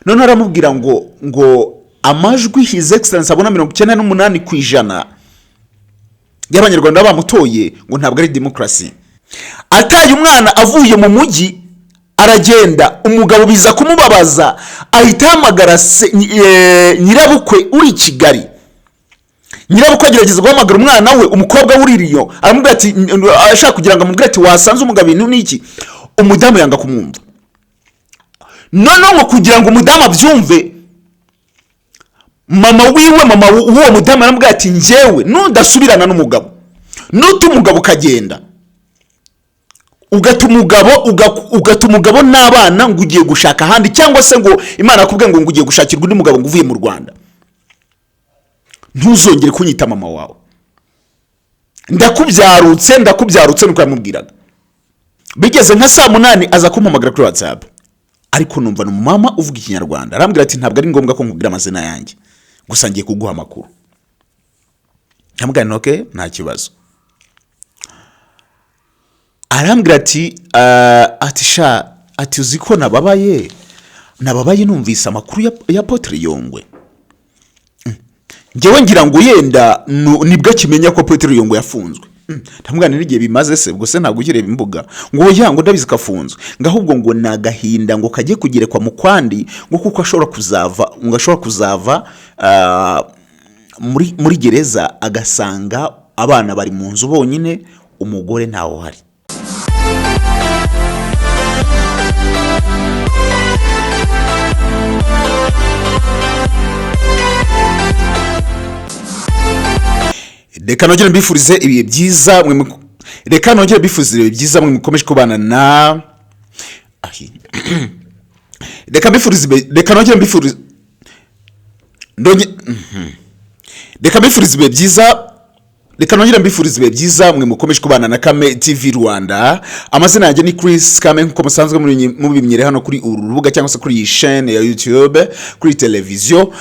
None aramubwira ngo amajwi His Excellence abona 98% y'Abanyarwanda bamutoye, ngo ntabwo ari demokarasi. Ataye umwana, avuye mu mujyi aragenda. Umugabo biza kumubabaza, ahita ahamagara nyirabukwe uri i Kigali. Nyirabukwe agerageza guhamagara umwana we, umukobwa w'uririyo, aramubwira ati, ashaka kugira ngo amubwire ati: "Wasanze umugabo ibintu n'iki?" Umudamu yanga kumwumva. Noneho ngo kugira ngo umudamu abyumve, mama wiwe, mama w'uwo mudamu aramubwira ati: "Njyewe nudasubirana n'umugabo, nuta umugabo ukagenda, ugata umugabo n'abana ngo ugiye gushaka ahandi, cyangwa se ngo Imana yakubwiye ngo ugiye gushakirwa undi mugabo, ngo uvuye mu Rwanda, ntuzongere kunyita mama wawe. Ndakubyarutse, ndakubyarutse." Nuko yamubwiraga. Bigeze nka saa 8 aza kumpamagara kuri WhatsApp, ariko numva ni umumama uvuga Ikinyarwanda. Arambwira ati: "Ntabwo ari ngombwa ko nkubwira amazina yanjye, gusa ngiye kuguha amakuru." Ndamubwira nti: "Okay, nta kibazo." Arambwira ati: "Sha," ati, "uzi ko nababaye, nababaye numvise amakuru ya Apotre Yongwe." Njyewe ngira ngo yenda nibwo akimenya ko Apotre Yongwe yafunzwe. Ndamubwira nti: "N'igihe bimaze se, ubwo se ntabwo ukireba imbuga?" Ngo: "Oya," ngo, "ndabizi ko afunzwe." Ngo ahubwo ngo ni agahinda ngo kajye kugerekwa mu kwandi, ngo kuko ashobora kuzava, ngo ashobora kuzava muri gereza agasanga abana bari mu nzu bonyine, umugore ntawe uhari. Reka nongere mbifurize ibihe byiza mwe reka nongere mbifurize ibihe byiza mwe mukomeje kubana na Ahi. Reka mbifurize reka nongere mbifurize ndonge. Reka mbifurize ibihe byiza, reka nongere mbifurize ibihe byiza mwe mukomeje kubana na Kame TV Rwanda. Amazina yanjye ni Chris Kame, nkuko musanzwe mubimenyere hano kuri uru rubuga cyangwa se kuri iyi chaîne ya YouTube, kuri televiziyo.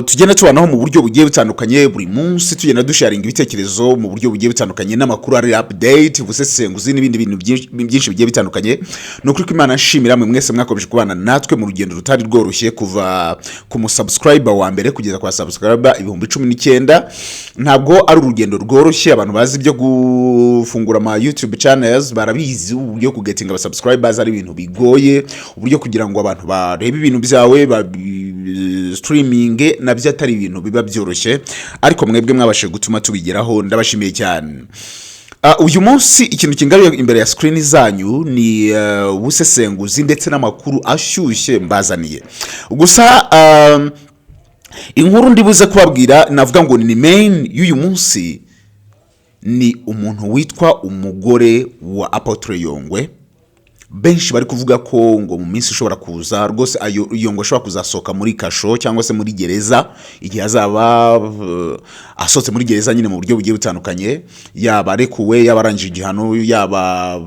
Tugenda tubanaho mu buryo bugiye butandukanye buri munsi, tugenda dusharinga ibitekerezo mu buryo bugiye butandukanye n'amakuru ari update, ubusesenguzi n'ibindi bintu byinshi byinshi bigiye bitandukanye. Ni ukuri ko Imana nshimira mwe mwese mwakomeje kubana natwe mu rugendo rutari rworoshye, kuva ku musubscriber wa mbere kugeza kwa subscriber 19,000. Ntabwo ari urugendo rworoshye. Abantu bazi ibyo gufungura ama YouTube channels barabizi uburyo kugetinga aba subscribers ari ibintu bigoye, uburyo kugira ngo abantu barebe ibintu byawe ba streaming nabyo atari ibintu biba byoroshye, ariko mwebwe mwabashije gutuma tubigeraho, ndabashimiye cyane. Uyu munsi ikintu kingaruye imbere ya screen zanyu ni ubusesenguzi ndetse n'amakuru ashyushye mbazaniye. Gusa inkuru ndibuze kubabwira, navuga ngo ni main y'uyu munsi, ni umuntu witwa umugore wa Apotre Yongwe. Benshi bari kuvuga ko ngo mu minsi ishobora kuza rwose ayo Yongwe ashobora kuzasohoka muri kasho cyangwa se muri gereza. Igihe azaba asohotse muri gereza nyine mu buryo bugiye butandukanye, yaba arekuwe, yaba arangije igihano, yaba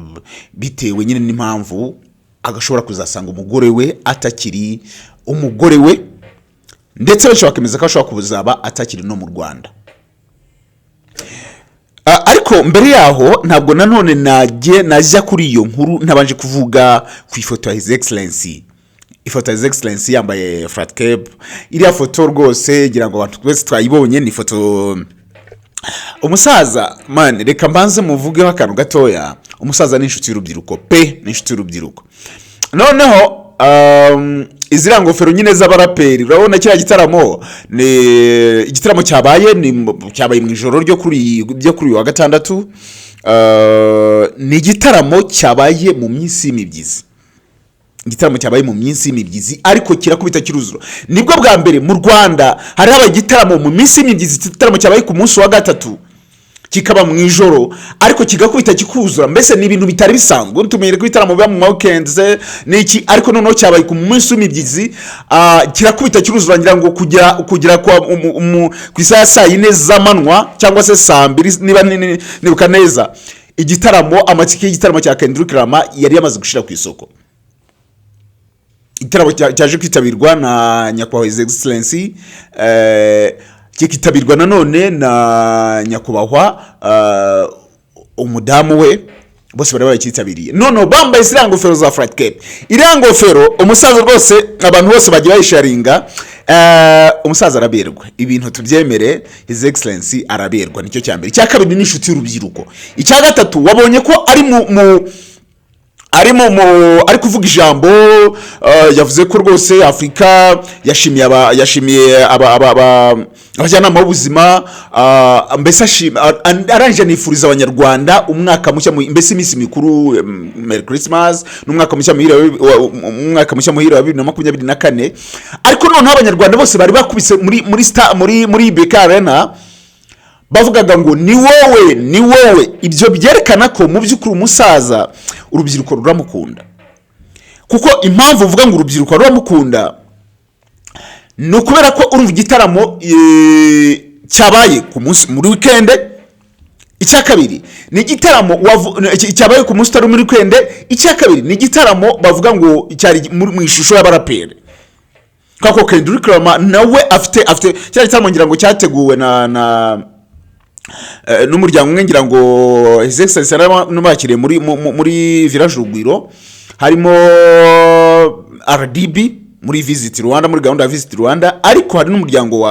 bitewe nyine n'impamvu, agashobora kuzasanga umugore we atakiri umugore we, ndetse benshi bakemeza ko ashobora kuzaba atakiri no mu Rwanda. Ariko mbere yaho, ntabwo nanone najya kuri iyo nkuru ntabanje kuvuga ku ifoto ya His Excellency, ifoto ya His Excellency yambaye flat cap. Iriya foto rwose ngira ngo abantu twese twayibonye. Ni ifoto umusaza, man, reka mbanze muvugeho akantu gatoya. Umusaza ni inshuti y'urubyiruko pe, ni inshuti y'urubyiruko. Noneho iziriya ngofero nyine z'abaraperi, urabona kiriya gitaramo ni igitaramo cyabaye, cyabaye mu ijoro ryo kuri uyu wa gatandatu. Ni igitaramo cyabaye mu minsi y'imibyizi, igitaramo cyabaye mu minsi y'imibyizi, ariko kirakubita kiruzura. Nibwo bwa mbere mu Rwanda hari habaye igitaramo mu minsi y'imibyizi, igitaramo cyabaye ku munsi wa gatatu, kikaba mu ijoro, ariko kigakubita kikuzura. Mbese ni ibintu bitari bisanzwe. Tumenyere ko ibitaramo biba mu ma weekends n'iki, ariko noneho cyabaye ku munsi w'imibyizi, kirakubita kiruzura. Ngira ngo kugera ku isaha ya saa 4 z'amanywa cyangwa se saa 2, niba nibuka neza, igitaramo, amatike y'igitaramo cya Kendrick Lamar yari yamaze gushira ku isoko. Igitaramo cyaje kwitabirwa na nyakubahwa His Excellency, kikitabirwa nanone na nyakubahwa umudamu we. Bose bari baracyitabiriye. Noneho bambaye ziriya ngofero za flat cap. Iriya ngofero umusaza rwose, abantu bose bagiye bayisharinga. Umusaza araberwa, ibintu tubyemere, His Excellency araberwa. Nicyo cya mbere. Icya kabiri, ni inshuti y'urubyiruko. Icya gatatu, wabonye ko ari mu, mu ari mu ari kuvuga ijambo, yavuze ko rwose Afurika yashimiye abajyanama b'ubuzima, mbese arangije anifuriza Abanyarwanda umwaka mushya, mbese iminsi mikuru, Merry Christmas n'umwaka mushya muhire umwaka mushya muhire wa 2024. Ariko noneho Abanyarwanda bose bari bakubise muri BK Arena, bavugaga ngo "Ni wowe, ni wowe". Ibyo byerekana ko mu by'ukuri umusaza urubyiruko ruramukunda, kuko impamvu uvuga ngo urubyiruko ruramukunda ni ukubera ko urumva igitaramo cyabaye ku munsi muri weekend. Icya kabiri, ni igitaramo cyabaye ku munsi utari muri weekend. Icya kabiri, ni igitaramo bavuga ngo cyari mu ishusho y'abaraperi, kako Kendrick Lamar nawe afite kiriya gitaramo. Ngira ngo cyateguwe na n'umuryango umwe, ngira ngo His Excellency yaranabakiriye muri Village Urugwiro, harimo RDB muri Visit Rwanda, muri gahunda ya Visit Rwanda, ariko hari n'umuryango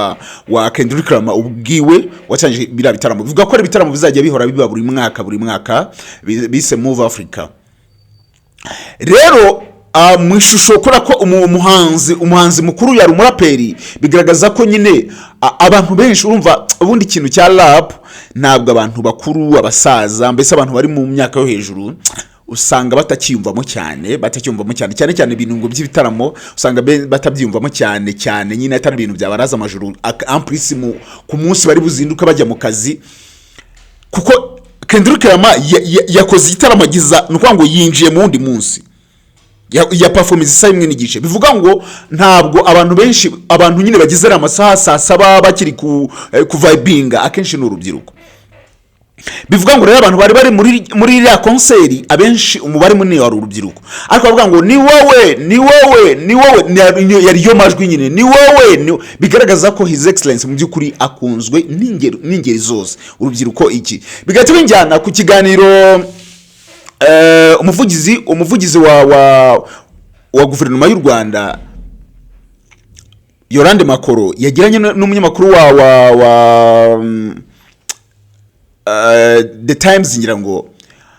wa Kendrick Lamar ubwiwe watangije biriya bitaramo. Bivuga ko ari ibitaramo bizajya bihora biba buri mwaka, buri mwaka, bise Move Africa. Rero mu ishusho, kubera ko umuhanzi mukuru yari umuraperi, bigaragaza ko nyine abantu benshi, urumva ubundi ikintu cya rap, ntabwo abantu bakuru, abasaza, mbese abantu bari mu myaka yo hejuru, usanga batakiyumvamo cyane, batacyumvamo cyane cyane cyane ibintu ngo by'ibitaramo, usanga batabyiyumvamo cyane cyane nyine, atari ibintu byabaraza amajoro en plus ku munsi bari buzinduka bajya mu kazi. Kuko Kendrick Lamar yakoze igitaramo agiza, ni ukuvuga ngo yinjiye mu wundi munsi, ya performance isaha 1:30. Bivuga ngo ntabwo abantu benshi, abantu nyine bageze ariya amasaha saa saba bakiri kuvibinga, akenshi ni urubyiruko. Bivuga ngo rero abantu bari bari muri iriya concert, abenshi, umubare munini wari urubyiruko. Ariko bavuga ngo "Ni wowe, ni wowe, ni wowe", yari yo majwi nyine, "Ni wowe, ni". Bigaragaza ko His Excellence mu by'ukuri akunzwe n'ingeri zose, urubyiruko. Iki bigahita binjyana ku kiganiro umuvugizi wa guverinoma y'u Rwanda, Yolande Makolo, yagiranye n'umunyamakuru wa The Times, ngira ngo.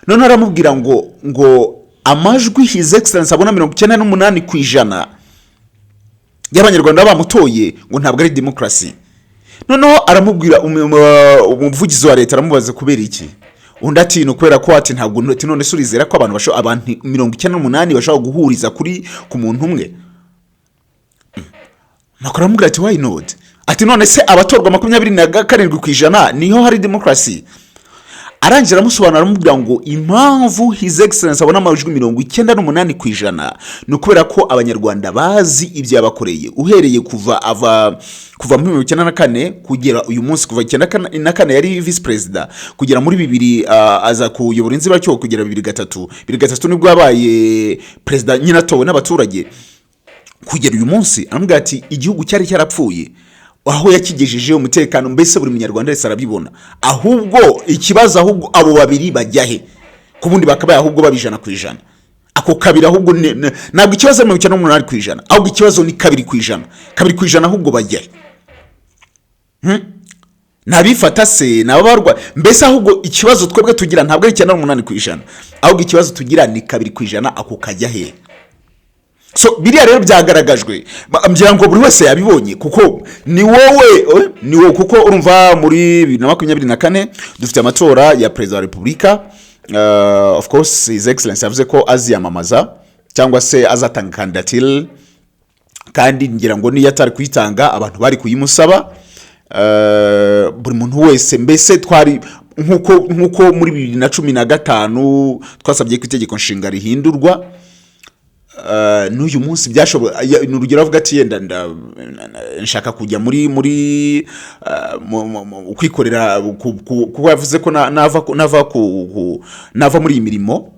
Noneho aramubwira ngo amajwi His Excellence abona, 98% y'Abanyarwanda bamutoye, ngo ntabwo ari demokarasi. Noneho aramubwira, umuvugizi wa leta aramubaza kubera iki. Undi ati "Ni ukubera ko", ati "Ntabwo", ati "None se urizera ko abantu 98 bashobora guhuriza ku muntu umwe?" Makolo aramubwira ati "Why not?" Ati "None se abatorwa 27% niho hari demokarasi?" Arangira aramusobanura, aramubwira ngo impamvu His Excellence abona amajwi 98% ni ukubera ko Abanyarwanda bazi ibyo yabakoreye, uhereye kuva ava kuva muri 94 kugera uyu munsi. Kuva 94 yari visi perezida, kugera muri 2000 aza kuyobora inzibacyuho, kugera 2003. 2003 nibwo yabaye perezida nyine atowe n'abaturage, kugera uyu munsi. Aramubwira ati igihugu cyari cyarapfuye, aho yakigejeje, umutekano, mbese buri Munyarwanda wese arabibona. Ahubwo ikibazo, ahubwo abo babiri bajya he ku bundi bakabaye ahubwo baba 100%? Ako kabiri ahubwo ntabwo ikibazo ari 98%, ahubwo ikibazo ni 2%. 2% ahubwo bajya he? Nabifata se nababarwa? Mbese ahubwo ikibazo twebwe tugira ntabwo ari 98%, ahubwo ikibazo tugira ni 2%. Ako kajya he? So biriya rero byagaragajwe, ngira ngo buri wese yabibonye, kuko ni wowe, ni wowe, kuko urumva muri 2024 dufite amatora ya perezida wa repubulika. Of course His Excellence yavuze ko aziyamamaza cyangwa se azatanga kandidatire, kandi ngira ngo niyo atari kuyitanga abantu bari kuyimusaba. Buri muntu wese, mbese twari nk'uko muri 2015 twasabye ko itegeko nshinga rihindurwa, n'uyu munsi byashoboka. Ni urugero, avuga ati yenda nshaka kujya muri kwikorera, kuko yavuze ko nava muri iyi mirimo.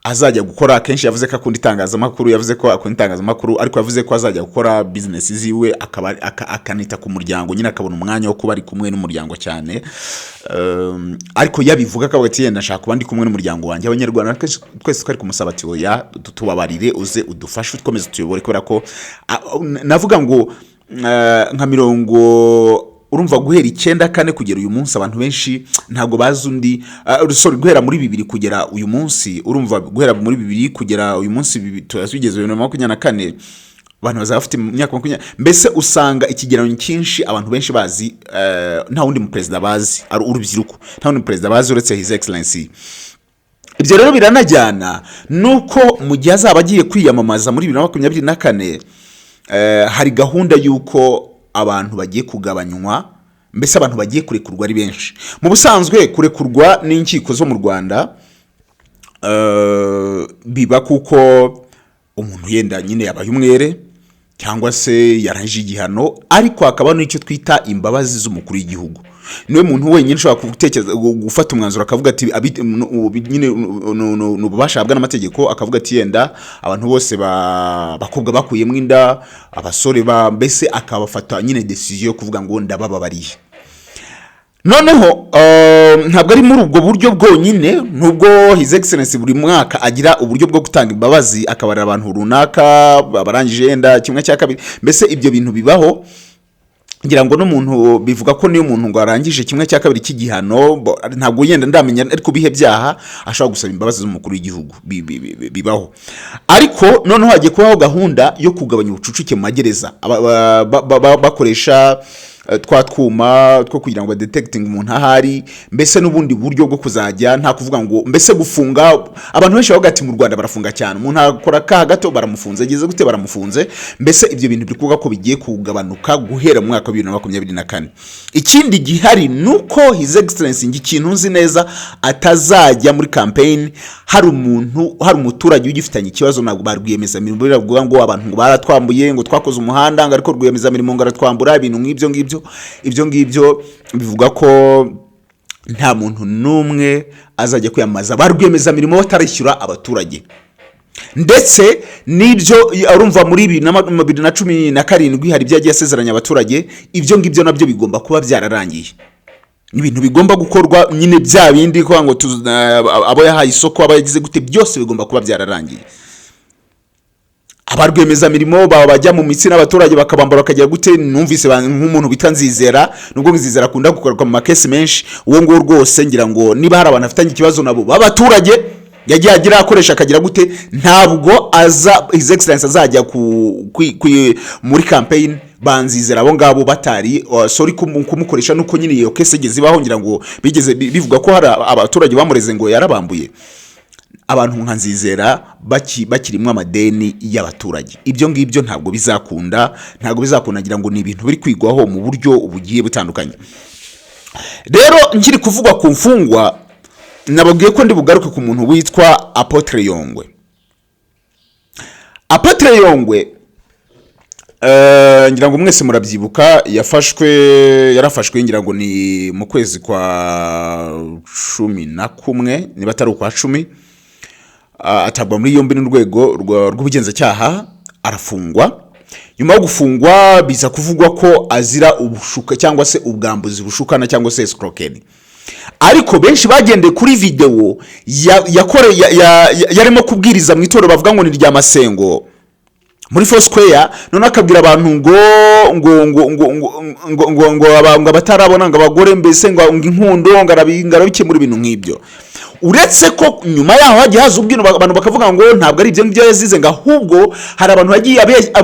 Azajya gukora, akenshi yavuze ko akunda itangazamakuru, yavuze ko akunda itangazamakuru, ariko yavuze ko azajya gukora business ziwe, akaba akanita ku muryango nyine, akabona umwanya wo kuba ari kumwe n'umuryango cyane. Ariko yabivuga akavuga ati: "Yenda ndashaka kuba ndi kumwe n'umuryango wanjye." Abanyarwanda twese twari kumusaba ati: "Oya, tubabarire, uze udufashe, ukomeze utuyobore," kubera ko navuga ngo nka mirongo, urumva, guhera 94 kugera uyu munsi, abantu benshi ntabwo bazi undi, sorry, guhera muri 2000 kugera uyu munsi, urumva, guhera muri 2000 kugera uyu munsi, tugeze 2024, abantu bazaba bafite imyaka 20, mbese usanga ikigereranyo cyinshi abantu benshi bazi, nta wundi muperezida bazi, ari urubyiruko, nta wundi muperezida bazi uretse His Excellency. Ibyo rero biranajyana nuko mu gihe azaba agiye kwiyamamaza muri 2024, hari gahunda y'uko abantu bagiye kugabanywa, mbese abantu bagiye kurekurwa ari benshi. Mu busanzwe kurekurwa n'inkiko zo mu Rwanda biba kuko umuntu yenda nyine yabaye umwere cyangwa se yarangije igihano, ariko hakaba n'icyo twita imbabazi z'umukuru w'igihugu. Niwe muntu wenyine ushobora gutekereza, gufata umwanzuro, akavuga ati nyine ni ububasha ahabwa n'amategeko, akavuga ati yenda abantu bose bakobwa bakuyemo inda, abasore ba, mbese akabafata nyine decision yo kuvuga ngo ndabababariye. Noneho ntabwo ari muri ubwo buryo bwonyine, nubwo His Excellency buri mwaka agira uburyo bwo gutanga imbabazi, akabarira abantu runaka abarangije yenda kimwe cya kabiri, mbese ibyo bintu bibaho. Ngira ngo n'umuntu bivuga ko niyo umuntu ngo arangije kimwe cya kabiri cy'igihano, ntabwo yenda ndamenya, ariko bihe byaha ashobora gusaba imbabazi z'umukuru w'igihugu, bibaho. Ariko noneho hagiye kubaho gahunda yo kugabanya ubucucike mu magereza. Bakoresha twa twuma two kugira ngo badetecting umuntu ahari, mbese n'ubundi buryo bwo kuzajya, nta kuvuga ngo mbese gufunga. Abantu benshi bavuga ati mu Rwanda barafunga cyane, umuntu akora akaha gato baramufunze, ageze gute baramufunze. Mbese ibyo bintu biri kuvuga ko bigiye kugabanuka guhera mu mwaka wa 2024. Ikindi gihari ni uko His Excellency, njye ikintu nzi neza, atazajya muri campaign hari umuntu, hari umuturage ugifitanye ikibazo. Ntabwo ba rwiyemezamirimo biravuga ngo abantu ngo baratwambuye, ngo twakoze umuhanda ngo ariko rwiyemezamirimo ngo aratwambura, ibintu nk'ibyo ngibyo. Ibyo ngibyo bivuga ko nta muntu n'umwe azajya kwiyamamaza ba rwiyemezamirimo batarishyura abaturage. Ndetse n'ibyo urumva muri 2017 hari ibyo yagiye asezeranya abaturage, ibyo ngibyo nabyo bigomba kuba byararangiye. Ibintu bigomba gukorwa nyine, bya bindi kuvuga ngo abo yahaye isoko, abo yagize gute, byose bigomba kuba byararangiye. Aba rwiyemezamirimo baba bajya mu mitsi n'abaturage bakabambara, bakagira gute. Numvise nk'umuntu bita Nzizera, nubwo Nzizera akunda gukorerwa mu makesi menshi, uwo nguwo rwose ngira ngo niba hari abantu afitanye ikibazo nabo b'abaturage yagiye agira akoresha akagira gute, ntabwo aza, His Excellence azajya muri campaign banzizera abo ngabo batari, sorry, kumukoresha nuko nyine iyo case igeze ibaho. Ngira ngo bigeze bivuga ko hari abaturage bamureze ngo yarabambuye. Abantu nka Nzizera bakirimo amadeni y'abaturage, ibyo ngibyo ntabwo bizakunda, ntabwo bizakunda. Ngira ngo ni ibintu biri kwigwaho mu buryo bugiye butandukanye. Rero nkiri kuvugwa ku mfungwa, nababwiye ko ndi bugaruke ku muntu witwa Apôtre Yongwe. Apôtre Yongwe, ngira ngo mwese murabyibuka, yafashwe, yarafashwe, ngira ngo ni mu kwezi kwa 11, niba atari ukwa 10, atabwa muri yombi n'urwego rw'ubugenzacyaha, arafungwa. Nyuma yo gufungwa biza kuvugwa ko azira ubushuka cyangwa se ubwambuzi bushukana cyangwa se escroquerie. Ariko benshi bagendeye kuri videwo yarimo kubwiriza mu itorero bavuga ngo ni rya Masengo muri Foursquare, none akabwira abantu ngo ngo abatarabona, ngo abagore, mbese ngo inkundo ngo arabikemura, ibintu nk'ibyo. Uretse ko nyuma yaho hagiye haza ubwino, abantu bakavuga ngo ntabwo ari ibyo ngibyo yazize, ngo ahubwo hari abantu yagiye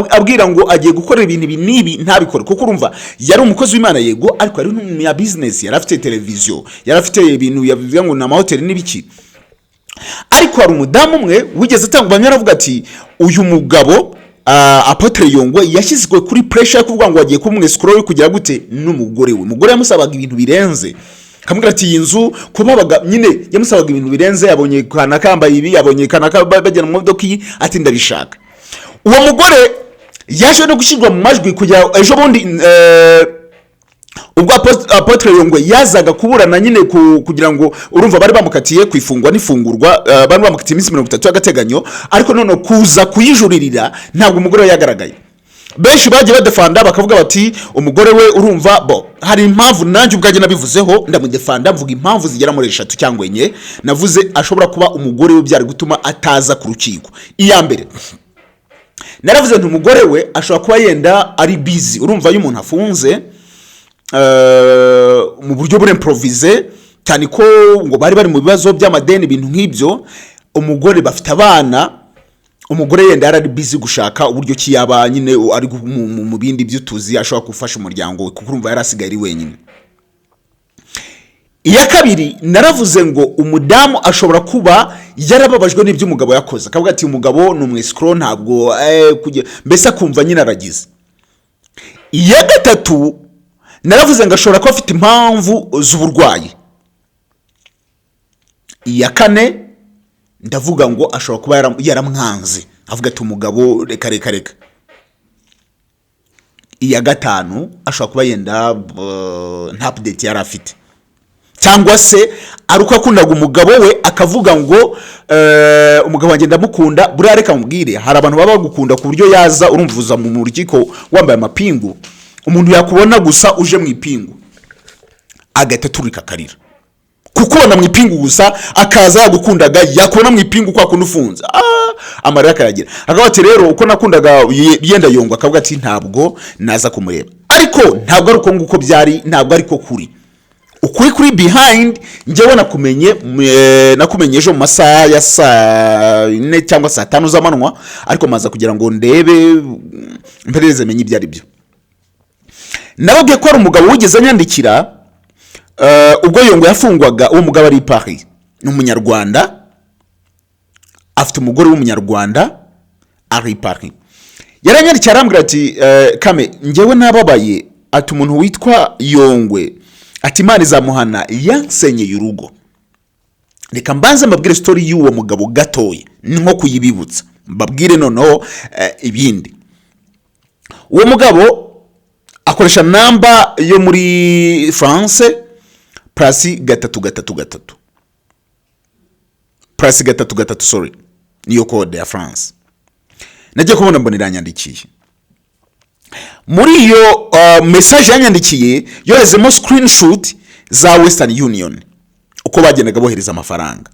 abwira ngo agiye gukora ibintu ibi n'ibi ntabikore. Kuko urumva yari umukozi w'Imana, yego, ariko yari n'umunya business, yari afite televiziyo, yari afite ibintu yavuga ngo ni amahoteli n'ibiki. Ariko hari umudamu umwe wigeze atanga ubuhamya, aravuga ati uyu mugabo, Apôtre Yongwe, yashyizwe kuri pressure yo kuvuga ngo agiye kuba umwescroc kugira gute n'umugore we. Umugore yamusabaga ibintu birenze, akamubwira ati iyi nzu kuba baga nyine, yamusabaga ibintu birenze, yabonye kanaka yambaye ibi, yabonye kanaka bagenda mu modoka iyi, ati ndabishaka. Uwo mugore yaje no gushyirwa mu majwi kujya ejo bundi, Ubwo Apotre Yongwe yazaga kuburana nyine kugira ngo, urumva, bari bamukatiye ku ifungwa n'ifungurwa, bari bamukatiye iminsi 30 y'agateganyo, ariko none kuza kuyijuririra ntabwo umugore we yagaragaye. Benshi bagiye badefanda, bakavuga bati umugore we, urumva, bo hari impamvu. Nanjye ubwanjye nabivuzeho, ndamudefanda, mvuga impamvu zigera muri eshatu cyangwa enye navuze ashobora kuba umugore we byari gutuma ataza ku rukiko. Iya mbere, naravuze nti umugore we ashobora kuba yenda ari busy. Urumva, iyo umuntu afunze mu buryo buri improvisé, cyane ko ngo bari bari mu bibazo by'amadeni, ibintu nk'ibyo, umugore bafite abana, umugore yenda yari ari busy gushaka uburyo ki yaba nyine ari mu bindi by'utuzi ashobora gufasha umuryango we, kuko urumva yari asigaye ari wenyine. Iya kabiri, naravuze ngo umudamu ashobora kuba yarababajwe n'ibyo umugabo yakoze, akavuga ati umugabo ni umwesikoro, ntabwo mbese akumva nyine aragize. Iya gatatu, naravuze ngo ashobora kuba afite impamvu z'uburwayi. Iya kane, ndavuga ngo ashobora kuba yaramwanze, avuga ati umugabo reka reka reka. Iya gatanu, ashobora kuba yenda nta update yari afite, cyangwa se ari uko yakundaga umugabo we, akavuga ngo umugabo wanjye ndamukunda. Buriya reka mubwire, hari abantu baba bagukunda ku buryo yaza, urumva, uza mu rukiko wambaye amapingu, umuntu yakubona gusa uje mu ipingu agahita aturika akarira, kukubona mu ipingu gusa, akaza yagukundaga, yakubona mu ipingu kwa kundi ufunze, amarira akayagira, akavuga ati rero uko nakundaga yenda Yongwa, akavuga ati ntabwo naza kumureba. Ariko ntabwo ari uko nguko byari, ntabwo ariko kuri ukuri kuri behind. Njyewe nakumenye nakumenye ejo mu masaha ya saa 4 cyangwa saa 5 z'amanywa, ariko maza kugira ngo ndebe, mperereze, menye ibyo ari byo. Nababwiye ko hari umugabo wigeze anyandikira ubwo Yongwe yafungwaga. Uwo mugabo ari i Paris, ni Umunyarwanda, afite umugore w'Umunyarwanda, ari i Paris. Yaranyandikiye, arambwira ati kame, njyewe nababaye, ati umuntu witwa Yongwe, ati Imana izamuhana, yansenyeye urugo. Reka mbanze mbabwire story y'uwo mugabo gatoya, ni nko kuyibibutsa, mbabwire noneho ibindi. Uwo mugabo akoresha namba yo muri France, +333, +33, sorry, niyo code ya France. Nagiye kubona mbona iranyandikiye. Muri iyo message yanyandikiye, yoherezemo screenshot za Western Union, uko bagendaga bohereza amafaranga.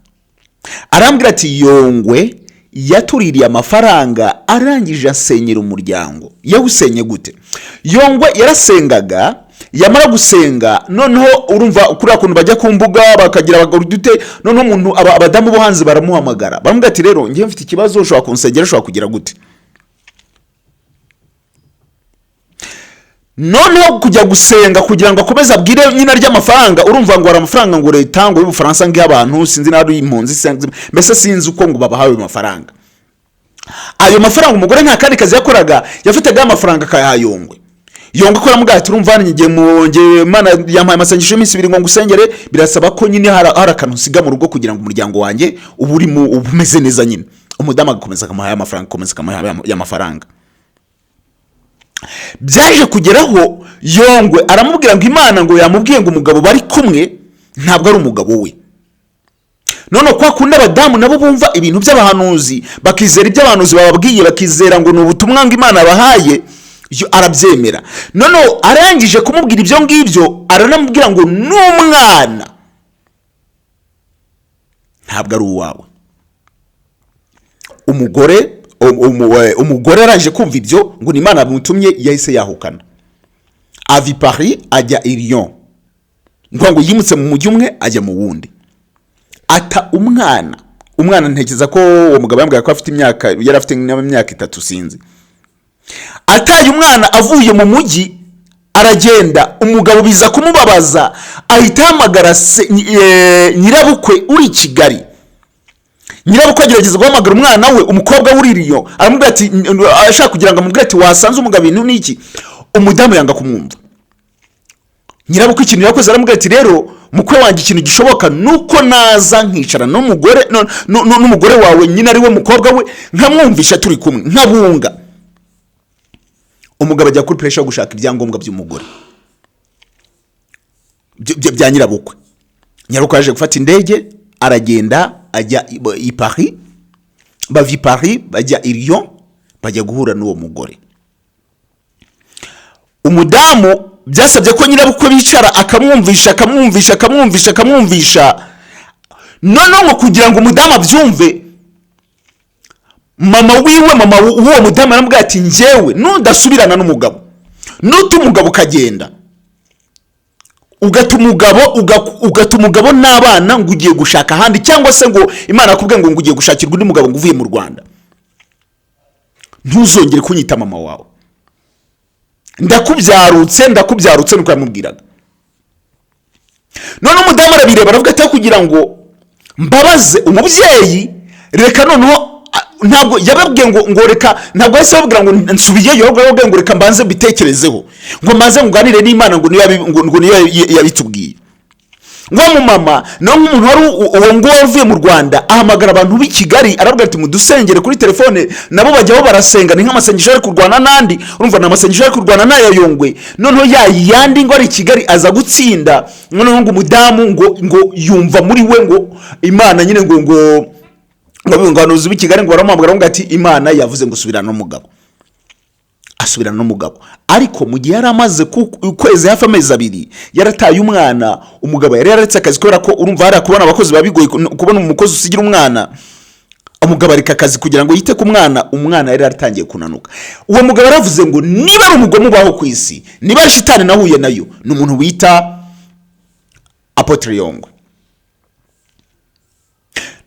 Arambwira ati Yongwe yatuririye amafaranga, arangije asenyera umuryango. Yawusenye gute? Yongwe yarasengaga, yamara gusenga, noneho urumva kuriya kuntu bajya ku mbuga bakagira dute, noneho umuntu abadamu bo hanze baramuhamagara, baramubwira ati rero ngewe mfite ikibazo, ushobora kunsengera, ushobora kugira gute? Noneho kujya gusenga kugira ngo akomeze abwire nyina ry'amafaranga. Urumva ngo hari amafaranga ngo leta ngo y'Ubufaransa ngo abantu, sinzi n'ari impunzi, mbese sinzi uko ngo babahawe ayo mafaranga. Ayo mafaranga, umugore nta kandi kazi yakoraga, yafataga amafaranga akayaha Yongwe. Yongwe akora mubwira ati urumva ngiye mu ngiye, Imana yampaye amasengesho y'iminsi 2 ngo ngusengere, birasaba ko nyine hari akantu nsiga mu rugo kugira ngo umuryango wanjye ube urimo, uba umeze neza nyine. Umudamu agakomeza akamuha aya mafaranga, agakomeza akamuha aya mafaranga. Byaje kugeraho Yongwe aramubwira ngo Imana ngo yamubwiye ngo umugabo bari kumwe ntabwo ari umugabo we. None kwa kundi abadamu nabo bumva ibintu by'abahanuzi, bakizera ibyo abahanuzi bababwiye, bakizera ngo ni ubutumwa ngo Imana bahaye, yo arabyemera. Noneho arangije kumubwira ibyo ngibyo, aranamubwira ngo n'umwana ntabwo ari uwawe. Umugore araje kumva ibyo ngo ni Imana yamutumye, yahise yahukana, ava i Paris ajya i Lyon, ngo yimutse mu mujyi umwe ajya mu wundi, ata umwana. Umwana, ntekereza ko uwo mugabo yambwira ko afite imyaka, yari afite imyaka 3, sinzi. Ataye umwana, avuye mu mujyi aragenda. Umugabo biza kumubabaza, ahita ahamagara nyirabukwe uri i Kigali. Nyirabukwe agerageza guhamagara umwana we, umukobwa we uri iriyo, aramubwira ati, ashaka kugira ngo amubwire ati wasanze umugabo ibintu n'iki. Umudamu yanga kumwumva. Nyirabukwe ikintu yakoze, aramubwira ati rero mukwe wanjye, ikintu gishoboka nuko naza nkicara n'umugore n'umugore wawe nyine, ari we mukobwa we, nkamwumvisha turi kumwe, nkabunga. Umugabo ajya kuri pressure yo gushaka ibyangombwa by'umugore. bya nyirabukwe. Nyirabukwe yaje gufata indege, aragenda ajya i Paris. Bava i Paris bajya i Lyon, bajya guhura n'uwo mugore. Umudamu byasabye ko nyirabukwe bicara, akamwumvisha, akamwumvisha, akamwumvisha, akamwumvisha. Noneho ngo kugira ngo umudamu abyumve, mama wiwe, mama w'uwo mudamu aramubwira ati: "Njyewe nudasubirana n'umugabo, nuta umugabo ukagenda, ugata umugabo n'abana ngo ugiye gushaka ahandi, cyangwa se ngo Imana akubwiye ngo ugiye gushakirwa undi mugabo ngo uvuye mu Rwanda, ntuzongere kunyita mama wawe. Ndakubyarutse, ndakubyarutse." Nuko yamubwiraga. None umudamu arabireba, aravuga ati: "Aho kugira ngo mbabaze umubyeyi, reka noneho." Ntabwo yababwiye ngo reka, ntabwo yahise ababwira ngo nsubiyeyo, ahubwo yababwiye ngo reka mbanze mbitekerezeho, ngo mbanze nganire n'Imana, ngo niyo ngo niyo yabitubwiye. Ngo mumama nawe, nk'umuntu wari uwo nguwo wavuye mu Rwanda, ahamagara abantu b'i Kigali, arabwira ati: "Mudusengere kuri telefone." Nabo bajyaho barasenga. Ni nk'amasengesho ari kurwana n'andi, urumva ni amasengesho ari kurwana n'aya Yongwe. Noneho ya yandi ngo ari i Kigali aza gutsinda. Noneho ngo umudamu ngo yumva muri we ngo Imana nyine ngo abahanuzi b'i Kigali ngo baramuhamagara ngo ati: "Imana yavuze ngo subirana n'umugabo." Asubirana n'umugabo, ariko mu gihe yari amaze ukwezi, hafi amezi 2, yarataye umwana. Umugabo yari yararetse akazi, kubera ko urumva hariya kubona abakozi biba bigoye, kubona umukozi usigira umwana. Umugabo areka akazi kugira ngo yite ku mwana. Umwana yari yaratangiye kunanuka. Uwo mugabo yaravuze ngo niba ari umugome ubaho ku isi, niba ari shitani nahuye nayo, ni umuntu wita Apôtre Yongwe.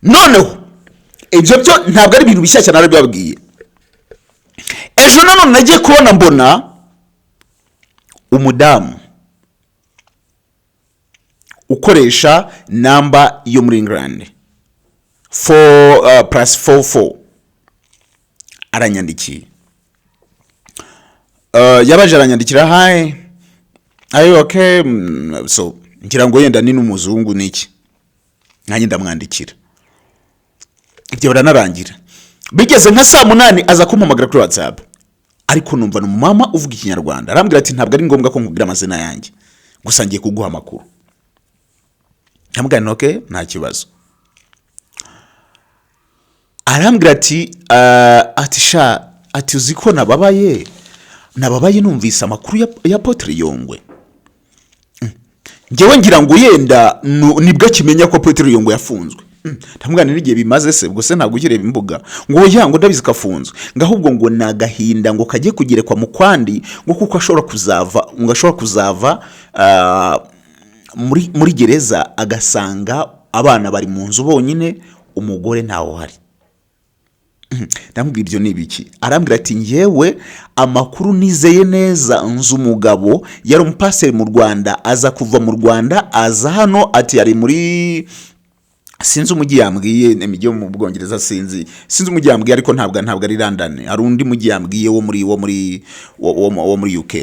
Noneho ibyo byo ntabwo ari ibintu bishyashya, narabibabwiye ejo. Nanone nagiye kubona mbona umudamu ukoresha namba yo muri England, 4 +44, aranyandikiye. Yabaje aranyandikira: "Hi, are you okay?" So ngira ngo yenda ni n'umuzungu niki, nanjye ndamwandikira ibyo, biranarangira. Bigeze nka saa 8 aza kumpamagara kuri WhatsApp, ariko numva ni umumama uvuga Ikinyarwanda. Arambwira ati: "Ntabwo ari ngombwa ko nkubwira amazina yanjye, gusa ngiye kuguha amakuru." Ndamubwira nti: "Okay, nta kibazo." Arambwira ati ati: "Sha," ati, "uzi ko nababaye, nababaye numvise amakuru ya Apôtre Yongwe." Njyewe ngira ngo yenda nibwo akimenya ko Apôtre Yongwe yafunzwe. Ndamubwira nti: "N'igihe bimaze se, ubwo se ntabwo ukireba imbuga?" Ngo oya, ngo ndabizi ko afunzwe, ngo ahubwo ngo ni agahinda ngo kajye kugerekwa mu kwandi, ngo kuko ashobora kuzava, ngo ashobora kuzava muri gereza agasanga abana bari mu nzu bonyine, umugore ntawe uhari. Ndamubwira: "Ibyo ni ibiki?" Arambwira ati: "Njyewe amakuru nizeye neza, nzi umugabo yari umupasiteri mu Rwanda, aza kuva mu Rwanda aza hano." Ati ari muri, sinzi umujyi yambwiye, imijyi yo mu Bwongereza, sinzi umujyi yambwiye, ariko ntabwo ari London, hari undi mujyi yambwiye wo muri UK.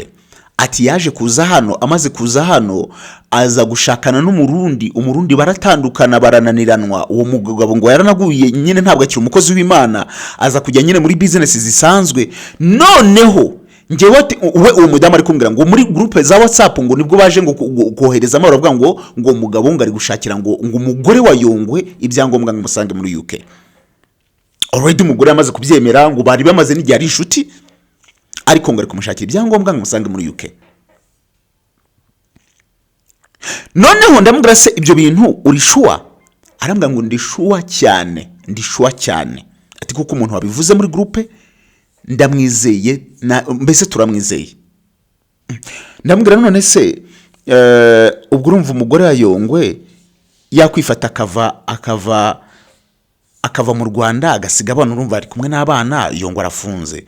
Ati yaje kuza hano, amaze kuza hano aza gushakana n'Umurundi, Umurundi baratandukana, barananiranwa. Uwo mugabo ngo yaranaguye nyine, ntabwo akiri umukozi w'Imana, aza kujya nyine muri business zisanzwe. Noneho njyewe ati, we uwo mudamu ari kumbwira ngo muri groupe za WhatsApp ngo nibwo baje ngo koherezamo, baravuga ngo umugabo ngo ari gushakira ngo umugore wa Yongwe ibyangombwa ngo umusange muri UK. Already umugore yamaze kubyemera, ngo bari bamaze n'igihe ari inshuti, ariko ngo ari kumushakira ibyangombwa ngo umusange muri UK. Noneho ndamubwira: "Se ibyo bintu uri sure?" Arambwira ngo ndi sure cyane, ndi sure cyane. Ati kuko umuntu wabivuze muri groupe ndamwizeye, mbese turamwizeye. Ndamubwira: "None se ubwo urumva umugore wa Yongwe yakwifata akava mu Rwanda, agasiga abana? Urumva ari kumwe n'abana, Yongwe arafunze."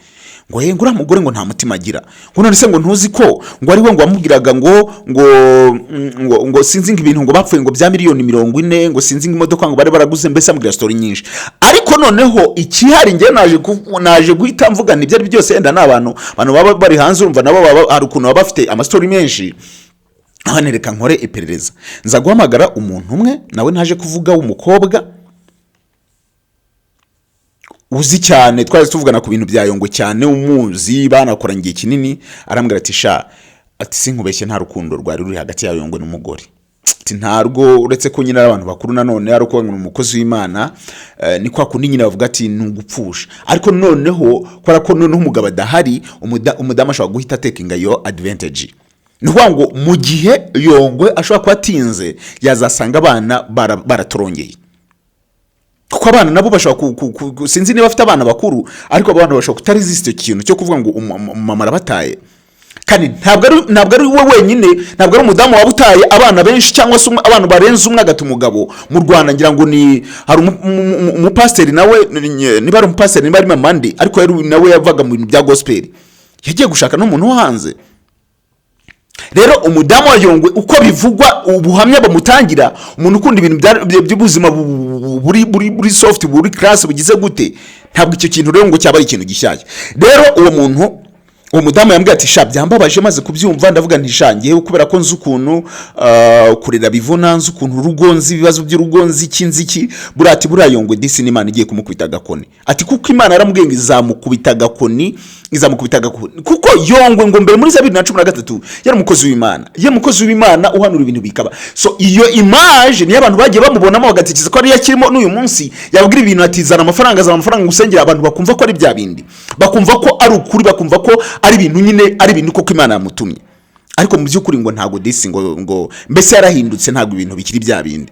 Ngo ye, ngo uriya mugore ngo nta mutima agira. Ngo none se ngo ntuzi ko ngo ari we ngo wamubwiraga ngo sinzi ngo ibintu ngo bapfuye ngo bya miliyoni 40, ngo sinzi ngo imodoka ngo bari baraguze? Mbese amubwira story nyinshi. Ariko noneho ikihari, njyewe naje guhita mvuga ibyo ari byo byose, yenda ni abantu baba bari hanze, urumva nabo baba hari ukuntu baba bafite amastory menshi. Hano reka nkore iperereza. Nza guhamagara umuntu umwe nawe ntaje kuvuga, w'umukobwa uzi cyane, twari tuvugana ku bintu bya Yongwe cyane, umuzi banakoranye igihe kinini. Arambwira ati: "Sha," ati, "sinkubeshye, nta rukundo rwari ruri hagati ya Yongwe n'umugore." Ati ntarwo, uretse ko nyine ari abantu bakuru, nanone ari uko ngo ni umukozi w'Imana, ni kwa kundi nyine bavuga ati ni ugupfusha. Ariko noneho kubera ko noneho umugabo adahari, umudamu ashobora guhita atakinga iyo advantage. Ni ukuvuga ngo mu gihe Yongwe ashobora kuba atinze, yazasanga abana baratorongeye, kuko abana nabo bashobora sinzi niba afite abana bakuru, ariko abana bashobora kutaresista icyo kintu cyo kuvuga ngo umumama arabataye. Kandi ntabwo ari we wenyine, ntabwo ari umudamu waba utaye abana benshi cyangwa se abana barenze umwe agata umugabo mu Rwanda. Ngira ngo ni hari umupasiteri nawe, niba ari umupasiteri, niba ari mamandi, ariko nawe yavaga mu bintu bya gospel, yagiye gushaka n'umuntu wo hanze. Rero umudamu wa Yongwe, uko bivugwa, ubuhamya bamutangira, umuntu ukunda ibintu by'ubuzima buri soft, buri class, bugize gute, ntabwo icyo kintu rero ngo cyaba ari ikintu gishyashya. Rero uwo muntu, uwo mudamu yambwiye ati: "Sha, byambabaje." Maze kubyumva ndavuga nti: "Sha, ngewe kubera ko nzi ukuntu kurera bivuna, nzi ukuntu urugo, nzi ibibazo by'urugo, nzi iki, nzi iki." Buriya ati buriya Yongwe disi n'Imana igiye kumukubita agakoni. Ati kuko Imana yaramubwiye ngo izamukubita agakoni, izamukubita agakoni, kuko Yongwe ngo mbere muri za 2013 yari umukozi w'Imana, yari umukozi w'Imana uhanura ibintu bikaba. So iyo image niyo abantu bagiye bamubonamo, bagatekereza ko ariyo akirimo n'uyu munsi. Yabwira ibintu ati: "Zana amafaranga, zana amafaranga usengera abantu", bakumva ko ari bya bindi, bakumva ko ari ukuri, bakumva ko ari ibintu nyine, ari ibintu koko Imana yamutumye. Ariko mu by'ukuri ngo ntabwo disi ngo mbese yarahindutse, ntabwo ibintu bikiri bya bindi.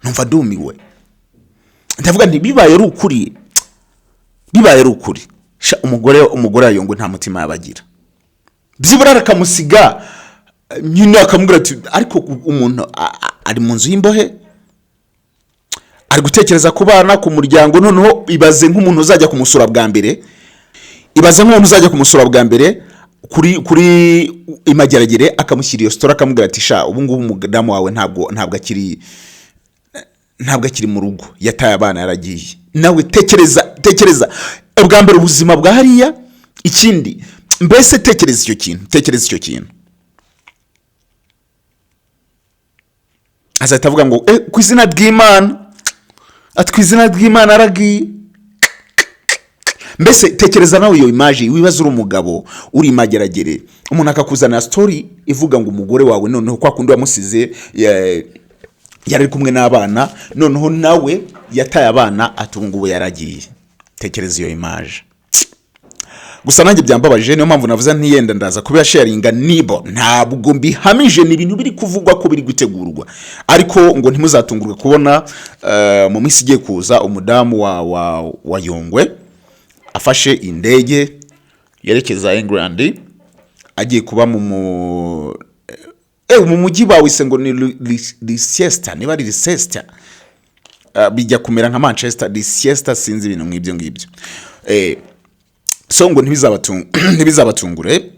Numva ndumiwe, ndavuga nti bibaye ari ukuri, bibaye ari ukuri, sha, umugore wa Yongwe nta mutima yabagira. Byibura akamusiga nyine, akamubwira ati ariko umuntu ari mu nzu y'imbohe, ari gutekereza ku bana, ku muryango. Noneho ibaze nk'umuntu uzajya kumusura bwa mbere, ibaze nk'umuntu uzajya kumusura bwa mbere kuri imageragere, akamushyira iyo story, akamubwira ati: "Sha, ubu ngubu umudamu wawe ntabwo akiri mu rugo, yataye abana yaragiye." Nawe tekereza, tekereza ubwa mbere ubuzima bwa hariya. Ikindi mbese tekereza icyo kintu, tekereza icyo kintu. Azahita avuga ngo ku izina ry'Imana, ati ku izina ry'Imana aragiye. Mbese tekereza nawe iyo image, wibaza uri umugabo uri imageragere, umuntu akakuzanira story ivuga ngo umugore wawe noneho kwa kundi wamusize yari ari kumwe n'abana, noneho nawe yataye abana, ati ubu ngubu yaragiye. Tekereza iyo image. Gusa nanjye byambabaje, niyo mpamvu navuze ntiyenda ndaza kubiyasharinga. Nibo ntabwo mbihamije, ni ibintu biri kuvugwa ko biri gutegurwa, ariko ngo ntimuzatungurwe kubona mu minsi igiye kuza umudamu wa Yongwe afashe indege yerekeza England, agiye kuba mu mujyi bawise ngo ni Leicester, niba ari Leicester, bijya kumera nka Manchester, Leicester, sinzi, ibintu nk'ibyo ngibyo. So ngo ntibizabatungure,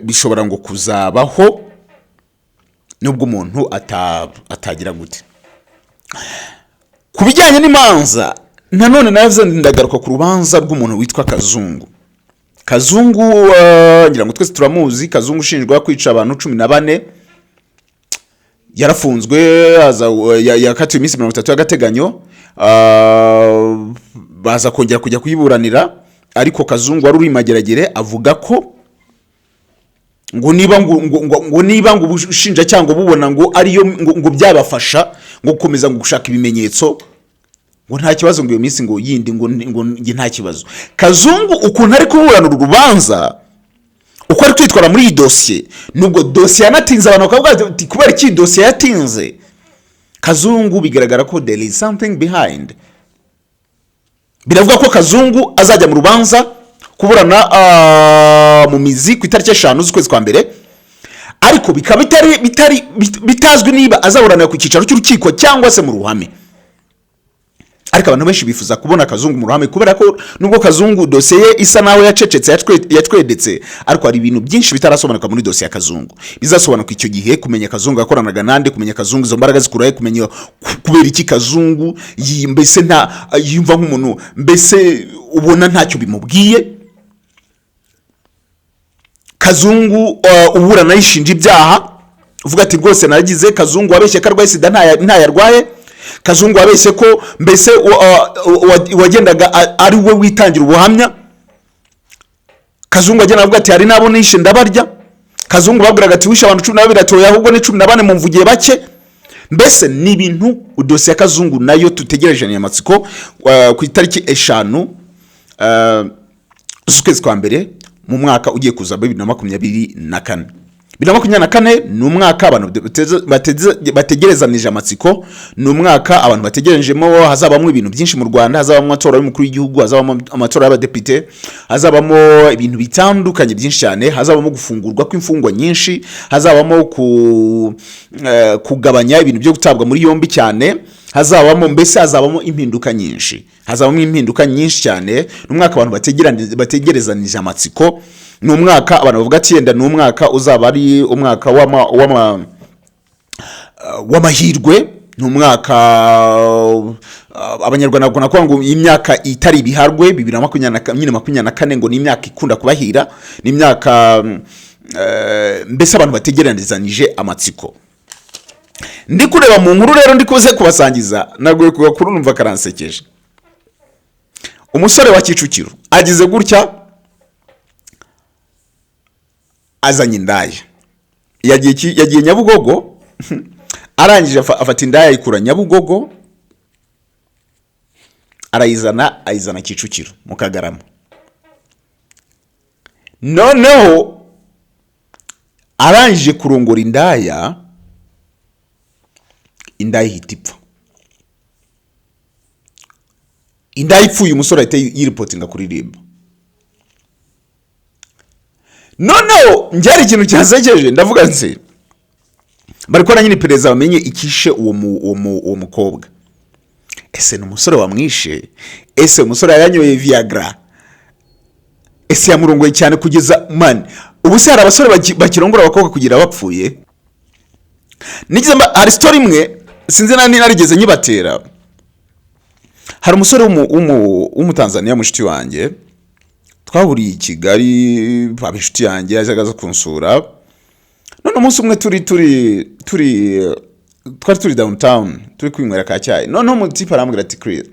bishobora ngo kuzabaho nubwo umuntu atagira gute. Ku bijyanye n'imanza nanone navuze ndagaruka ku rubanza rw'umuntu witwa Kazungu. Kazungu, ngira ngo twese turamuzi. Kazungu ushinjwa kwica abantu 14, yarafunzwe, aza yakatiwe iminsi 30 y'agateganyo, baza kongera kujya kuyiburanira. Ariko Kazungu wari uri i Mageragere avuga ko ngo niba ngo ubushinjacyaha ngo bubona ngo ariyo ngo byabafasha ngo gukomeza ngo gushaka ibimenyetso, ngo nta kibazo, ngo iyo minsi ngo yindi ngo njye nta kibazo. Kazungu ukuntu ari kuburana uru rubanza, uko ari kwitwara muri iyi dosiye, nubwo dosiye yanatinze, abantu bakavuga bati kubera iki iyi dosiye yatinze? Kazungu bigaragara ko there is something behind. Biravuga ko Kazungu azajya mu rubanza kuburana mu mizi ku itariki 5 z'ukwezi kwa mbere, ariko bikaba bitazwi niba azaburanira ku cyicaro cy'urukiko cyangwa se mu ruhame. Ariko abantu benshi bifuza kubona Kazungu mu ruhame, kubera ko nubwo Kazungu dosiye ye isa naho yacecetse, yacwedetse, ariko hari ibintu byinshi bitarasobanuka muri dosiye ya Kazungu bizasobanuka icyo gihe: kumenya Kazungu yakoranaga nande, kumenya Kazungu izo mbaraga zikurahe, kumenya kubera iki Kazungu mbese nta yumva nk'umuntu mbese ubona ntacyo bimubwiye. Kazungu uburana yishinja ibyaha, uvuga ati rwose naragize. Kazungu wabeshye ko arwaye sida ntayarwaye. Kazungu wabeshye ko mbese wagendaga ari we witangira ubuhamya. Kazungu agenda avuga ati hari n'abo nishe ndabarya. Kazungu babwiraga ati wishe abantu 12, atoya ahubwo ni 14, mumvugiye bake. Mbese ni ibintu, dosiye ya Kazungu nayo tutegereje amatsiko ku itariki 5 z'ukwezi kwa mbere mu mwaka ugiye kuza 2024. 2024 ni umwaka abantu bategerezanije amatsiko, ni umwaka abantu bategerejemo hazabamo ibintu byinshi mu Rwanda. Hazabamo amatora y'umukuru w'igihugu, hazabamo amatora y'abadepite, hazabamo ibintu bitandukanye byinshi cyane, hazabamo gufungurwa kw'imfungwa nyinshi, hazabamo kugabanya ibintu byo gutabwa muri yombi cyane, hazabamo, mbese hazabamo impinduka nyinshi, hazabamo impinduka nyinshi cyane. Ni umwaka abantu bategerezanije amatsiko, ni umwaka abantu bavuga ati yenda ni umwaka uzaba ari umwaka w'amahirwe, ni umwaka Abanyarwanda bakunda kuvuga ngo imyaka itari ibiharwe, bibiri na makumyabiri na nyine 24 ngo ni imyaka ikunda kubahira, ni imyaka mbese abantu bategerezanije amatsiko. Ndi kureba mu nkuru rero ndi kuze kubasangiza, naguye ku gakuru numva karansekeje. Umusore wa Kicukiro agize gutya azanye indaya, yagiye Nyabugogo, arangije afata indaya ayikura Nyabugogo arayizana, ayizana Kicukiro mu Kagarama. Noneho arangije kurongora indaya, indaya ihita ipfa. Indaya ipfuye, umusore ahita yireportinga kuri RIB. Noneho njye hari ikintu cyasekeje, ndavuga nse bari kubona nyine iperereza bamenye ikishe uwo mukobwa. Ese ni umusore wamwishe? Ese umusore yanyoye Viagra? Ese yamurongoye cyane kugeza, man, ubu se hari abasore bakirongora abakobwa kugira bapfuye? Nigeze hari story imwe, sinzi na narigeze nyibatera. Hari umusore w'Umutanzaniya, mushiti wanjye, twahuriye i Kigali, aba inshuti yanjye, yajyaga aza kunsura. None umunsi umwe turi turi turi twari turi downtown turi kwinywera ka cyayi, noneho umutipe arambwira ati: "Chris,"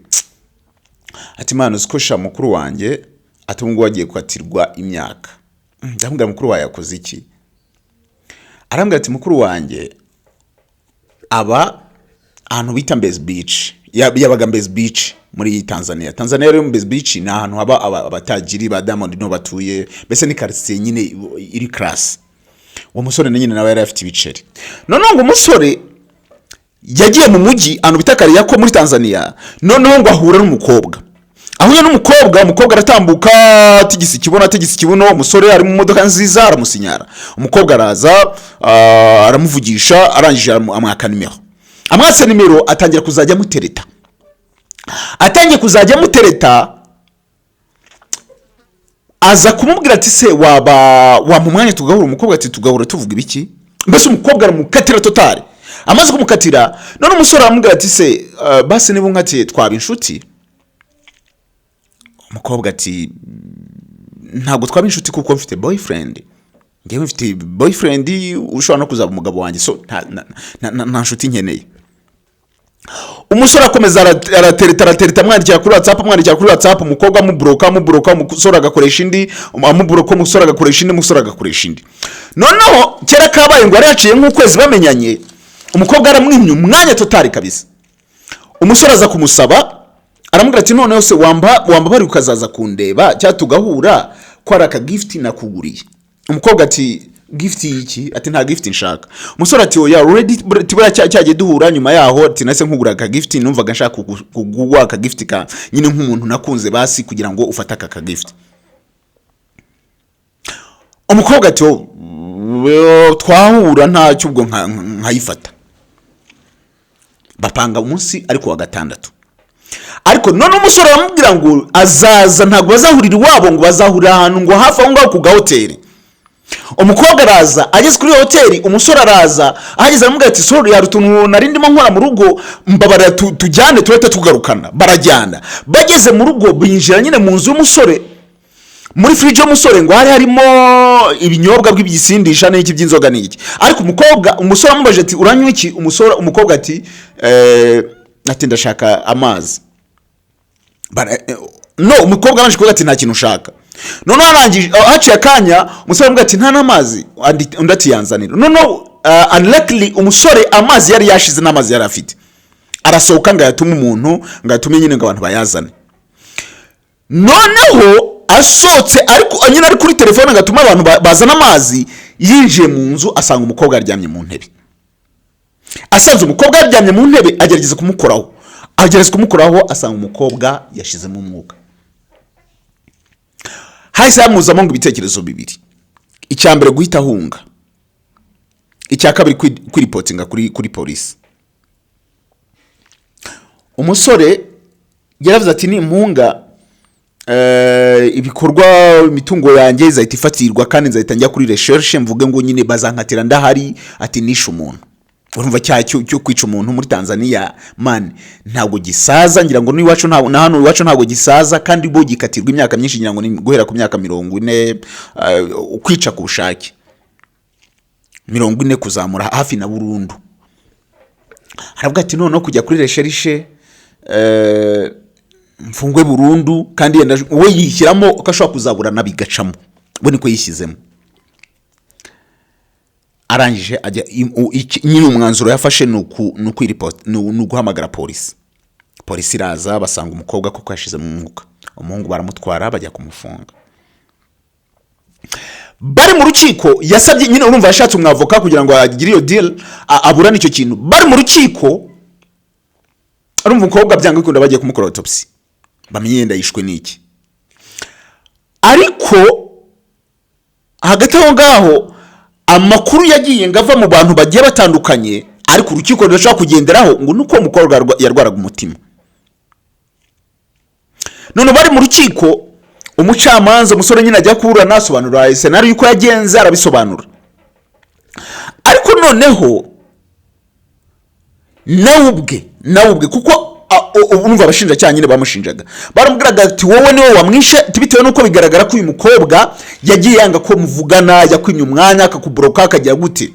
ati, "man, uzi ko sha mukuru wanjye," ati, "ubu ngubu agiye gukatirwa imyaka." Ndamubwira: "Mukuru wawe yakoze iki?" Arambwira ati: "Mukuru wanjye aba ahantu bita Mbezi Beach." Yabaga Mbezi Beach muri Tanzania. Tanzania rero, Mbezi Beach ni ahantu haba abatajiri ba Diamond no batuye, mbese ni quartier nyine iri class. Uwo musore na nyine nawe yari afite ibiceri. Noneho ngo umusore yagiye mu mujyi ahantu bita Kariakoo muri Tanzania, noneho ngo ahura n'umukobwa. Ahuye n'umukobwa, umukobwa aratambuka atigisa ikibuno, atigisa ikibuno. Umusore ari mu modoka nziza, aramusinyara. Umukobwa araza, aramuvugisha, arangije amwaka nimero. Amwatse nimero, atangira kuzajya amutereta. Atangiye kuzajya amutereta, aza kumubwira ati: "Se waba wampa umwanya tugahura?" Umukobwa ati: "Tugahura tuvuga ibiki?" Mbese umukobwa aramukatira total. Amaze kumukatira, none umusore aramubwira ati: "Se basi niba unkatiye twaba inshuti?" Umukobwa ati: "Ntabwo twaba inshuti kuko mfite boyfriend, njyewe mfite boyfriend ushobora no kuzaba umugabo wanjye, so nta nshuti nkeneye." Umusore akomeza aratereta, aratereta, amwandikira kuri WhatsApp, amwandikira kuri WhatsApp. Umukobwa amublocka, amublocka, umusore agakoresha indi, amublocka, umusore agakoresha indi, umusore agakoresha indi. Noneho kera kabaye, ngo yari yaciye nk'ukwezi bamenyanye, umukobwa aramwimye umwanya total kabisa. Umusore aza kumusaba, aramubwira ati: "Noneho se wamba bari ukazaza kundeba cyangwa tugahura, ko hari aka gift nakuguriye?" Umukobwa ati: "Gift y'iki?" Ati: "Nta gift nshaka." Umusore ati: "Oya, already tibura cyagiye duhura, nyuma yaho ati nase nkugura aka gift, numvaga nshaka kuguha aka gift ka nyine nk'umuntu nakunze, basi kugira ngo ufate aka gift." Umukobwa ati: "Oh, twahura ntacyo, ubwo nkayifata." Bapanga umunsi ariko wa gatandatu. Ariko none umusore aramubwira ngo azaza, ntabwo bazahurira iwabo, ngo bazahurira ahantu ngo hafi aho ngaho ku gahoteli. Umukobwa araza, ageze kuri iyo hoteli, umusore araza, ahageze aramubwira ati: "Sorry, hari utuntu nari ndimo nkora mu rugo, mbabarira tujyane turahita tugarukana." Barajyana. Bageze mu rugo, binjira nyine mu nzu y'umusore, muri fridge y'umusore ngo hari harimo ibinyobwa by'ibisindisha n'iki, by'inzoga n'iki. Ariko umukobwa, umusore amubajije ati: "Uranywa iki?" Umusore, umukobwa ati ati: "Ndashaka amazi." No, umukobwa arangije kuvuga ati: "Nta kintu ushaka." Noneho arangije, haciye akanya, umusore aramubwira ati: "Nta n'amazi." Undi ati: "Yanzanira." Noneho unluckily umusore amazi yari yashize, n'amazi yari afite, arasohoka ngo ayatume umuntu, ngo ayatume nyine ngo abantu bayazane. Noneho asohotse, ariko nyine ari kuri telefone ngo atume abantu bazana amazi, yinjiye mu nzu asanga umukobwa aryamye mu ntebe. Asanze umukobwa yaryamye mu ntebe, agerageza kumukoraho, agerageza kumukoraho, asanga umukobwa yashizemo umwuka. Hahise hamuzamo ngo ibitekerezo bibiri: icya mbere guhita ahunga, icya kabiri kwireportinga kuri polisi. Umusore yaravuze ati: "Nimpunga, ibikorwa, imitungo yanjye izahita ifatirwa, kandi nzahita njya kuri recherche, mvuge ngo nyine bazankatira ndahari." Ati: "Nishe umuntu." Urumva cyaha cyo kwica umuntu muri Tanzania, man, ntabwo gisaza. Ngira ngo n'iwacu ntabwo, na hano iwacu ntabwo gisaza, kandi bo gikatirwa imyaka myinshi. Ngira ngo ni guhera ku myaka 40, kwica ku bushake, 40 kuzamura, hafi na burundu. Aravuga ati: "Noneho kujya kuri recherche, mfungwe burundu." Kandi yenda we yishyiramo ko ashobora kuzaburana bigacamo, we niko yishyizemo. Arangije ajya nyine umwanzuro yafashe ni ni uguhamagara polisi. Polisi iraza, basanga umukobwa koko yashize mu mwuka. Umuhungu baramutwara, bajya kumufunga. Bari mu rukiko, yasabye nyine, urumva yashatse umwavoka kugira ngo agire iyo deal, aburane icyo kintu. Bari mu rukiko, urumva umukobwa byanga bikunda bagiye kumukora autopsy, bamenye yenda yishwe n'iki. Ariko hagati aho ngaho amakuru yagiye ngo ava mu bantu bagiye batandukanye, ariko urukiko rudashobora kugenderaho, ngo nuko uwo mukobwa yarwaraga umutima. None bari mu rukiko, umucamanza, umusore nyine ajya kuburana, asobanura scenario uko yagenze, arabisobanura. Ariko noneho nawe ubwe, kuko urumva abashinjacyaha nyine bamushinjaga, baramubwiraga ati: "Wowe niwe wamwishe," ati, "bitewe n'uko bigaragara ko uyu mukobwa yagiye yanga ko muvugana, yakwimye umwanya, akakublocka, akagira gute.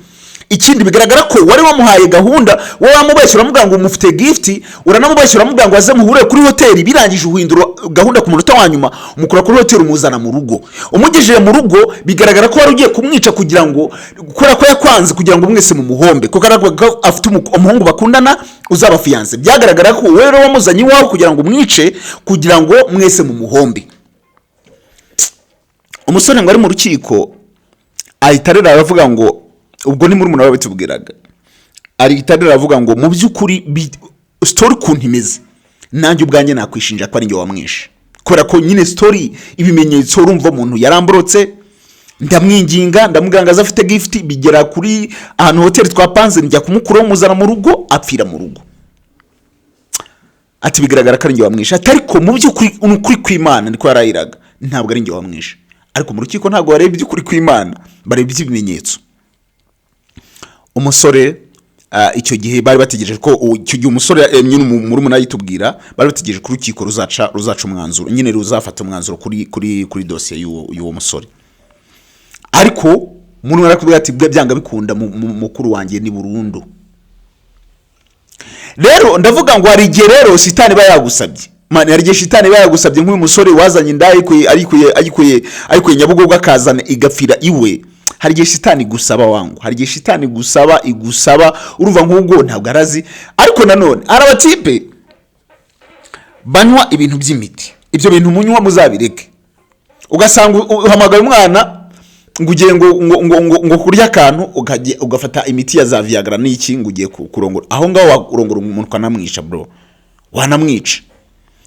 Ikindi, bigaragara ko wari wamuhaye gahunda, wowe wamubeshya, uramubwira ngo umufite gift, uranamubeshya, uramubwira ngo aze muhure kuri hoteli. Birangije uhindura gahunda ku munota wa nyuma, umukura kuri hoteli, umuzana mu rugo. Umugejeje mu rugo, bigaragara ko wari ugiye kumwica kugira ngo, kubera ko yakwanze, kugira ngo mwese mumuhombe, kuko aravuga ko afite umuhungu bakundana uzaba fiancé. Byagaragara ko wowe rero wamuzanye iwawe kugira ngo umwice, kugira ngo mwese mumuhombe." Umusore ngo ari mu rukiko ahita arira, aravuga ngo, ubwo ni murumuna we bitubwiraga, ahita arira aravuga ngo: "Mu by'ukuri story ukuntu imeze, nanjye ubwanjye nakwishinja ko ari njye wamwishe, kubera ko nyine story, ibimenyetso, urumva umuntu yaramborotse, ndamwinginga, ndamubwira ngo aze afite gift, bigera kuri ahantu hoteli twapanze, njya kumukuraho muzana mu rugo, apfira mu rugo." Ati: "Bigaragara ko ari njye wamwishe." Ati: "Ariko mu by'ukuri, ni ukuri kw'Imana," niko yarayiraga, "ntabwo ari njye wamwishe." Ariko mu rukiko ntabwo bareba iby'ukuri kw'Imana, bareba iby'ibimenyetso. Umusore, icyo gihe bari bategereje ko icyo gihe umusore, nyine murumuna yitubwira, bari bategereje ko urukiko ruzaca umwanzuro, nyine ruzafata umwanzuro kuri dosiye y'uwo musore. Ariko umuntu arakubwira ati: "Byanga bikunda mukuru wanjye ni burundu." Rero ndavuga ngo hari igihe rero shitani iba yagusabye, man, hari igihe shitani iba yagusabye, nk'uyu musore wazanye inda ayikuye Nyabugogo, akazana igapfira iwe. Hari igihe shitani igusaba wangu, hari igihe shitani igusaba. Urumva nk'ubwo ntabwo arazi. Ariko nanone hari abatipe banywa ibintu by'imiti. Ibyo bintu munywa muzabireke. Ugasanga uhamagaye umwana ngo ugiye ngo kurya akantu, ugafata imiti ya za Viagra n'iki, ngo ugiye kurongora. Aho ngaho warongora umuntu ukanamwica, bro, wanamwica.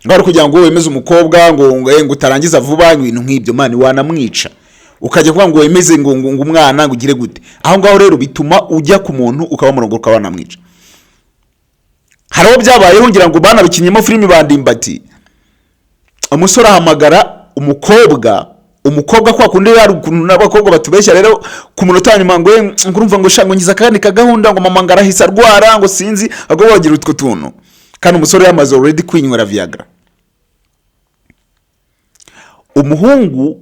Ngo ari kugira ngo wemeze umukobwa ngo utarangiza vuba, ibintu nk'ibyo, man, wanamwica. Ukajya kuvuga ngo wemeze ngo umwana, ngo ugire gute. Aho ngaho rero bituma ujya ku muntu ukaba murongora, ukaba wanamwica. Hari aho byabayeho, ngira ngo banabikinnyemo filimi bandimbati. Umusore ahamagara umukobwa, umukobwa kwa kundi hari ukuntu n'abakobwa batubeshya rero ku munota wa nyuma, ngo ngo urumva ngo sha, ngo ngize akandi kagahunda, ngo mama ngo arahise arwara, ngo sinzi, ahubwo bagira utwo tuntu, kandi umusore yamaze already kwinywera Viagra. Umuhungu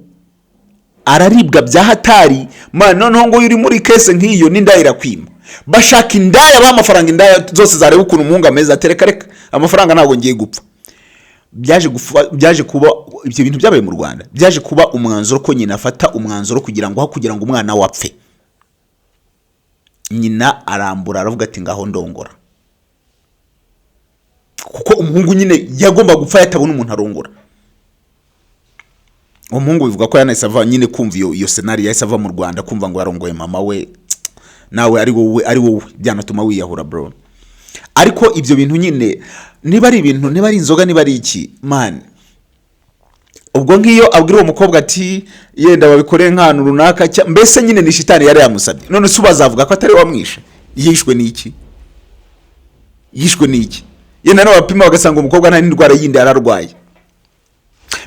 araribwa bya hatari, man. Noneho ngo iyo uri muri case nk'iyo, n'indaya irakwima. Bashaka indaya, baha amafaranga indaya zose zareba ukuntu umuhungu ameze, atereka: "Reka, amafaranga ntabwo ngiye gupfa." Byaje kuba ibyo bintu byabaye mu Rwanda, byaje kuba umwanzuro ko nyina afata umwanzuro kugira ngo, aho kugira ngo umwana we apfe, nyina arambura, aravuga ati: "Ngaho ndongora," kuko umuhungu nyine yagomba gupfa yatabona umuntu arongora. Uwo muhungu bivuga ko yanahise ava nyine kumva iyo scenario, yahise ava mu Rwanda. Kumva ngo yarongoye mama we, nawe ari wowe byanatuma wiyahura, bro. Ariko ibyo bintu nyine, niba ari ibintu, niba ari inzoga, niba ari iki, man, ubwo nk'iyo abwira uwo mukobwa ati yenda babikore nk'ahantu runaka, mbese nyine ni shitani yari yamusabye. None se ubazavuga ko atari we wamwishe? Yishwe n'iki? Yishwe n'iki? Yenda n'abapima bagasanga umukobwa nta n'indwara yindi yararwaye.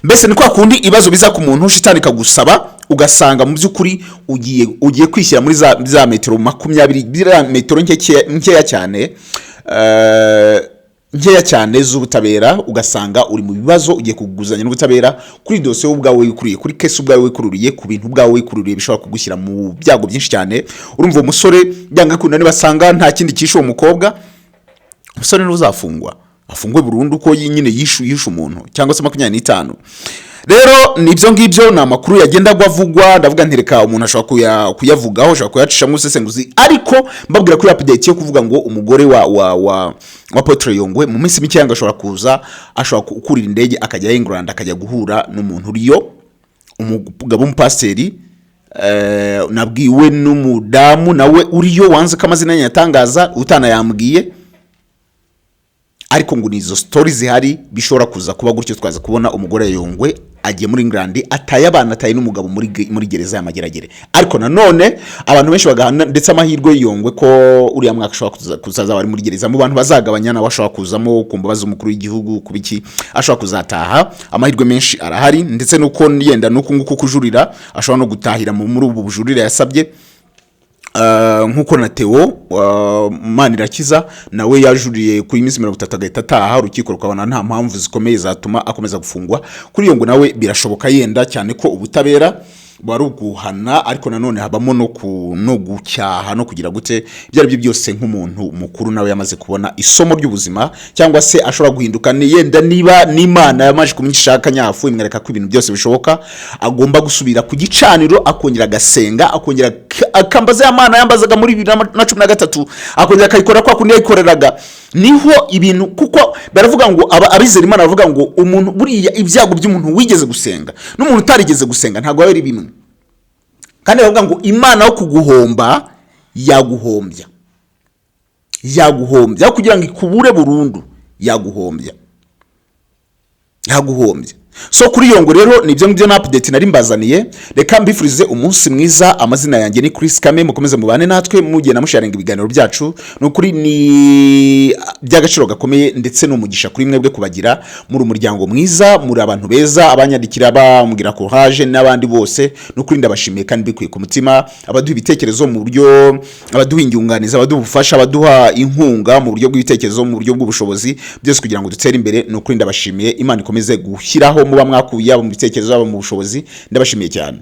Mbese ni kwa kundi ibibazo biza ku muntu, shitani ikagusaba, ugasanga mu by'ukuri ugiye kwishyira muri za metero 20, ziriya metero nkeya cyane, nkeya cyane z'ubutabera, ugasanga uri mu bibazo, ugiye kuguzanya n'ubutabera kuri dosiye wowe ubwawe wikururiye, kuri case ubwawe wikururiye, ku bintu ubwawe wikururiye bishobora kugushyira mu byago byinshi cyane. Urumva uwo musore byanga bikunda, nibasanga nta kindi cyishe uwo mukobwa, umusore niwe uzafungwa, afungwe burundu, ko nyine yishe umuntu, cyangwa se 25. Rero ni ibyo ngibyo, ni amakuru yagendaga avugwa. Ndavuga nti reka umuntu ashobora kuyavugaho, ashobora kuyacishamo ubusesenguzi, ariko mbabwira kuri update yo kuvuga ngo umugore wa Apotre Yongwe mu minsi mike ngo ashobora kuza, ashobora kurira indege akajya England, akajya guhura n'umuntu uriyo, umugabo w'umupasiteri. Nabwiwe n'umudamu nawe uriyo wanze ko amazina ye yatangaza, utanayambwiye, ariko ngo ni izo story zihari, bishobora kuza kuba gutyo, twaza kubona umugore Yongwe agiye muri England, ataye abana, ataye n'umugabo muri gereza y'Amageragere. Ariko nanone abantu benshi bagahana ndetse amahirwe Yongwe ko uriya mwaka ashobora kuzazaba ari muri gereza, mu bantu bazagabanya nawe ashobora kuzamo ku mbabazi z'umukuru w'igihugu, kuba iki, ashobora kuzataha. Amahirwe menshi arahari, ndetse nuko yenda nuko nguko kujurira, ashobora no gutahira muri ubu bujurire yasabye. Nk'uko na Theo Manirakiza nawe yajuriye kuri minsi 30 agahita ataha, urukiko rukabona nta mpamvu zikomeye zatuma akomeza gufungwa. Kuri iyo ngo nawe birashoboka yenda cyane ko ubutabera buba uguhana, ariko nanone habamo no gucyaha no kugira gute. Ibyo ari byo byose, nk'umuntu mukuru nawe yamaze kubona isomo ry'ubuzima, cyangwa se ashobora guhinduka, ni yenda niba n'Imana yamaze kumwicisha akanyafu, imwereka ko ibintu byose bishoboka, agomba gusubira ku gicaniro, akongera agasenga, akongera akambaza ya Mana yambazaga muri 2013, akongera akayikora kwa kundi yayikoreraga. Niho ibintu, kuko baravuga ngo abizera Imana baravuga ngo umuntu buriya ibyago by'umuntu wigeze gusenga n'umuntu utarigeze gusenga ntabwo aba ari bimwe. Kandi baravuga ngo Imana yo kuguhomba yaguhombya, yaguhombya aho kugira ngo ikubure burundu, yaguhombya, yaguhombya. So kuri iyo ngo rero nibyo ngibyo na update nari mbazaniye. Reka mbifurize umunsi mwiza. Amazina yanjye ni Chris Kame. Mukomeze mubane natwe, mugenda musharinga ibiganiro byacu. Ni ukuri ni by'agaciro gakomeye, ndetse ni umugisha kuri mwebwe kubagira muri umuryango mwiza, muri abantu beza. Abanyandikira bambwira courage n'abandi bose, ni ukuri ndabashimiye kandi mbikuye ku mutima. Abaduha ibitekerezo mu buryo, abaduha inyunganizi, abaduha ubufasha, abaduha inkunga mu buryo bw'ibitekerezo, mu buryo bw'ubushobozi, byose kugira ngo dutere imbere, ni ukuri ndabashimiye. Imana ikomeze gushyiraho muba mwakuye, yaba mu bitekerezo, yaba mu bushobozi. Ndabashimiye cyane.